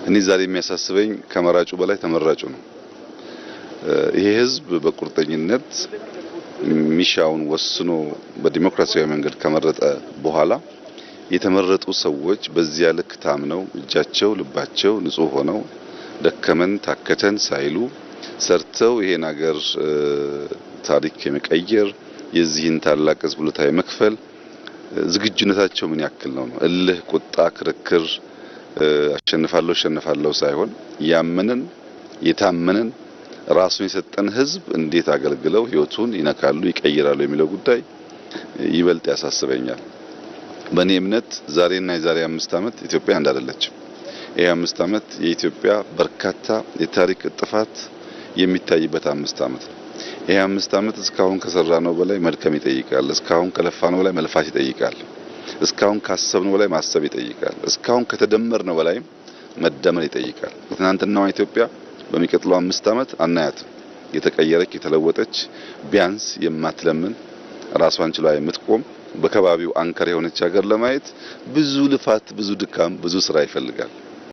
እኔ ዛሬ የሚያሳስበኝ ከመራጩ በላይ ተመራጩ ነው። ይሄ ህዝብ በቁርጠኝነት ሚሻውን ወስኖ በዲሞክራሲያዊ መንገድ ከመረጠ በኋላ የተመረጡ ሰዎች በዚያ ልክ ታምነው እጃቸው ልባቸው ንጹህ ሆነው ደከመን ታከተን ሳይሉ ሰርተው ይሄን ሀገር ታሪክ የመቀየር፣ የዚህን ታላቅ ህዝብ ውለታ የመክፈል ዝግጁነታቸው ምን ያክል ነው ነው። እልህ፣ ቁጣ፣ ክርክር፣ አሸንፋለሁ አሸንፋለሁ ሳይሆን ያመንን፣ የታመንን፣ ራሱን የሰጠን ህዝብ እንዴት አገልግለው ህይወቱን ይነካሉ፣ ይቀይራሉ የሚለው ጉዳይ ይበልጥ ያሳስበኛል። በእኔ እምነት ዛሬና የዛሬ 5 ዓመት ኢትዮጵያ አንድ አይደለችም። ይህ 5 ዓመት የኢትዮጵያ በርካታ የታሪክ ጥፋት የሚታይበት 5 ዓመት ነው። ይህ 5 ዓመት እስካሁን ከሰራነው በላይ መድከም ይጠይቃል። እስካሁን ከለፋነው በላይ መልፋት ይጠይቃል። እስካሁን ካሰብነው በላይ ማሰብ ይጠይቃል። እስካሁን ከተደመርነው በላይ መደመር ይጠይቃል። የትናንትናዋ ኢትዮጵያ በሚቀጥለው 5 ዓመት አናያትም። የተቀየረች፣ የተለወጠች፣ ቢያንስ የማትለምን፣ ራሷን ችላ የምትቆም፣ በከባቢው አንከር የሆነች ሀገር ለማየት ብዙ ልፋት፣ ብዙ ድካም፣ ብዙ ስራ ይፈልጋል።